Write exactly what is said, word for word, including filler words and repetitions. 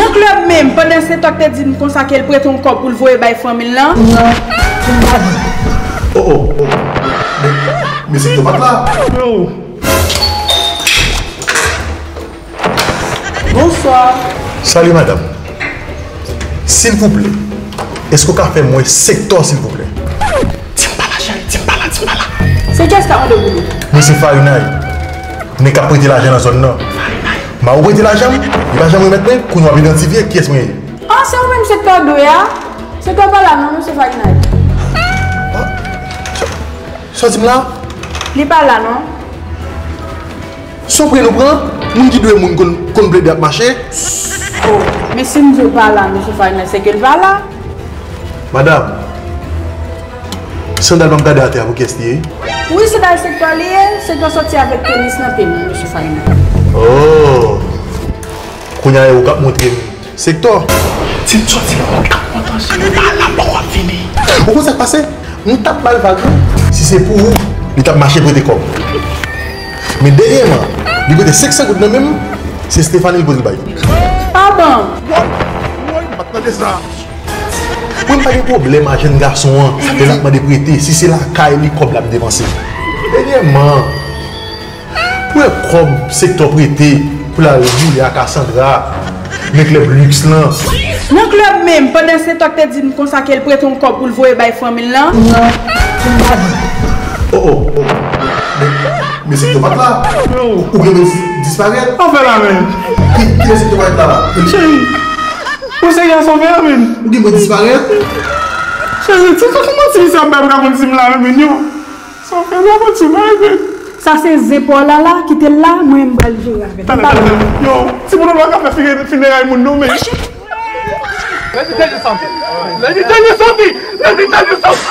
Nan klèb menm, pandan Sentò k te di m konsa ke l prete yon kòb pou l voye bay fanmi l lan. Non, m pa di. Oh, oh, oh. Men, men Sentò pa t la. Bonswa. Salut, madame. Silvouplè, èske w ka fè m wè Sektò, silvouplè? Di m pa la, cheri, di m pa la, di m pa la. Se kiyès k ap mande pou li? Mesye Farinay, nèg k ap prete lajan nan zòn nan. Farinay. M a ou prete lajan m, li pa janm remèt mwen, kounye a w ap idantifye kiyès mwen ye. Ah, se ou menm Sektò dwe a? Sektò pa la non, mesye Farinay. Ah, sa, sa w di m la? Li pa la non. Se yon prè nou pran, moun ki dwe moun konn, konn plede ap mache. Oh, men si m di w pa la, mesye Farinay, se ke l pa la. Madam, sandal pa m gade atè a pou kiyès li ye? Wi, sandal Sektò li ye, Sektò soti avèk tenis nan pye l, mesye Farinay. Oh! Kounye a, e ou k ap montre m Sektò. Di m soti la, ou t ap kontan si nou pa la, poko ap vini. Ou konn sa k pase? M t ap ba l vag, wi. Si se pou ou, li t ap mache prete kòb. Men dènyèman, li prete senk san goud nan men m, se Stephanie li pote l bay. Pa ban m. Woy, woy, m pa t tande sa. Mwen m pa gen pwoblèm a jèn gason an, lè l ap mande prete, si se lakay li kòb l ap depanse. Dènyèman, Pou wè kòb Sektò prete pou l al boule a Cassandra nan klèb liks lan. Nan klèb menm, pandan Sektò k te di m konsa ke l prete yon kòb pou l voye bay fanmi l lan. Non, m pa di. Oh, oh, oh. Men, men Sektò pa t la. Ou gen pou dis-, disparèt. Anfè la, men. Ki, kilè Sektò pa t la? Cheri, ou se gason fè, men. Ou gen pou disparèt. Cheri, ti kòk mwen ti misye ap bay pou ka konn si m la, men, men, yo. Sa w fè la, mwen sou mwen, men. Sa se zen pa w la la, kite l la, mwen m pral jere avè l. Talè, talè, talè. Yo, timoun ou pa ka fè fine-, fineray moun non, men. Let me tell you something. Let me tell you something. Let me tell you something.